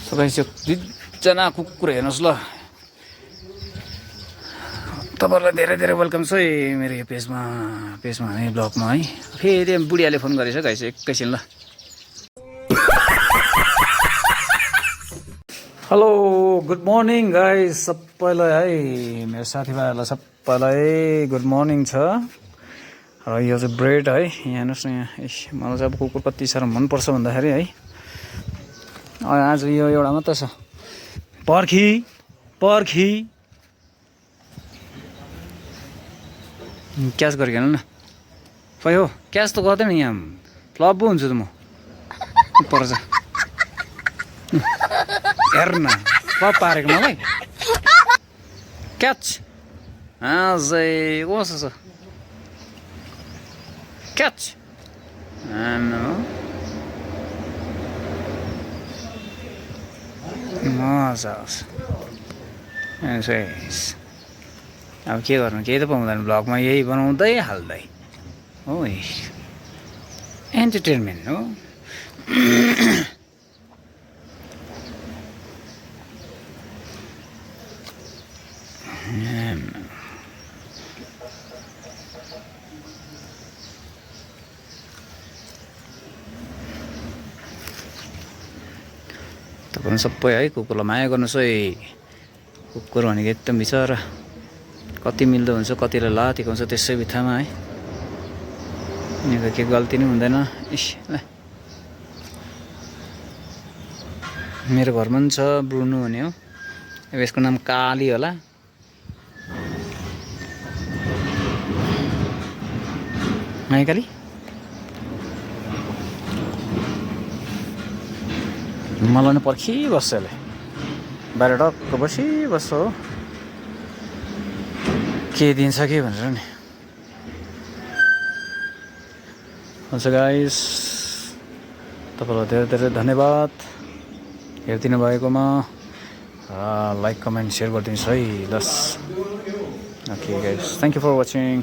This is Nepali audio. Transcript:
सो गाइस यो दुईजना कुकुर हेर्नुहोस् ल तपाईँहरूलाई धेरै धेरै वेलकम छ है मेरो यो पेजमा है ब्लगमा है फेरि बुढियाले फोन गरेछ गाइस एकैछिन ल हेलो गुड मर्निङ गाइस सबैलाई है मेरो साथीभाइहरूलाई सबैलाई गुड मर्निङ छ र यो चाहिँ ब्रेड है यहाँ हेर्नुहोस् न यहाँ मलाई चाहिँ अब कुकुर कति साह्रो मनपर्छ भन्दाखेरि है आज यो एउटा मात्र छ पर्खी क्याच गरेको हेर्नु न खै हो क्याच त गर्दैन यहाँ फ्लप पो हुन्छु त म पर्छ हेर न फ्लप पारेको मलाई क्याच अझै कस्तो छ क्याच मजा आउँछ अब के गर्नु केही त पाउँदैन ब्लगमा यही बनाउँदै हाल्दै हो एन्टरटेनमेन्ट हो तपाईँ सबै है कुकुरलाई माया गर्नुहोस् है कुकुर भनेको एकदम बिचरा कति मिल्दो हुन्छ कतिलाई लातेको हुन्छ त्यसै बित्थामा है यिनीहरूको के गल्ती नै हुँदैन इस मेरो घरमा पनि छ ब्रुनो भन्ने हो अब यसको नाम काली होला है काली मलाई नै पर्खिबस्छ यसले बाहिर टक्क बसिबस्छ हो के दिन्छ कि भनेर नि हुन्छ गाइस तपाईँलाई धेरै धेरै धन्यवाद हेरिदिनु भएकोमा लाइक कमेन्ट सेयर गरिदिनुहोस् है लस okay guys thank you for watching